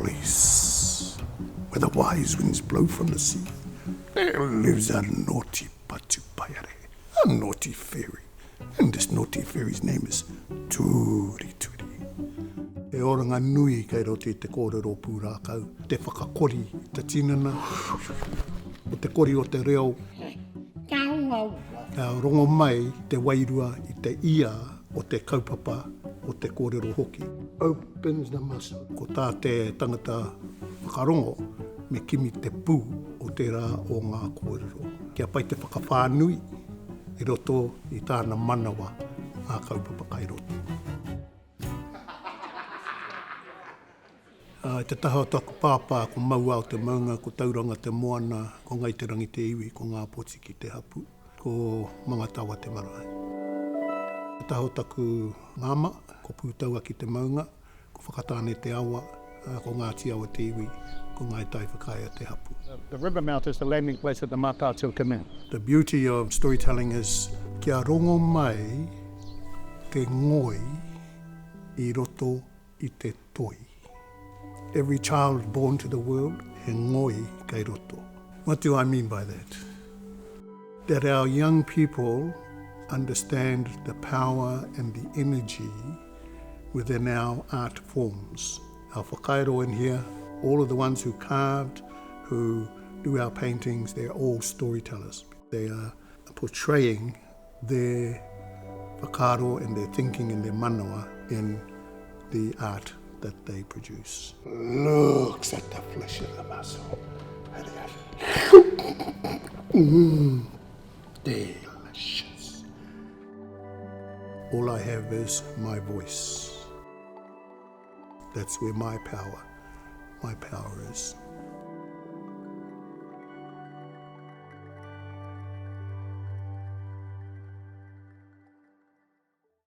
place where the wise winds blow from the sea, there lives a naughty patupaiarehe, a naughty fairy, and this naughty fairy's name is Turituri. He oranga nui kei roto i te kōrero pūrākau, te whakakori i te tinana, o te kori o te reo. Kia rongo mai te wairua i te ia o te kaupapa o te kōrero hoki. Opens the muscle. Ko tā te tangata whakarongo me kimi te pū o tērā o ngā kōrero. Kia pai te whakawhānui i roto i tāna manawa ngā kaupapa kai roto. I te taha o taku pāpā ko Mauao te maunga, ko Tauranga te moana, ko Ngai Te Rangi te iwi, ko Ngāpotiki te hapu, ko Mangatawa te marae. I te taha o taku māmā, ko Pūtauaki te maunga, ko Whakatāne te awa, ko Ngāti Awa te iwi, ko Ngāi Tai Whakaea te hapu. The river mouth is the landing place of the Mātaatua canoe. The beauty of storytelling is kia rongo mai te ngoi i roto i te toi. Every child born to the world, he ngoi kei roto. What do I mean by that? That our young people understand the power and the energy within our art forms. Our whakairo in here, all of the ones who carved, who do our paintings, they're all storytellers. They are portraying their whakaaro and their thinking and their manawa in the art that they produce. Looks at the flesh of the muscle. Mm, delicious. All I have is my voice. That's where my power, my power is.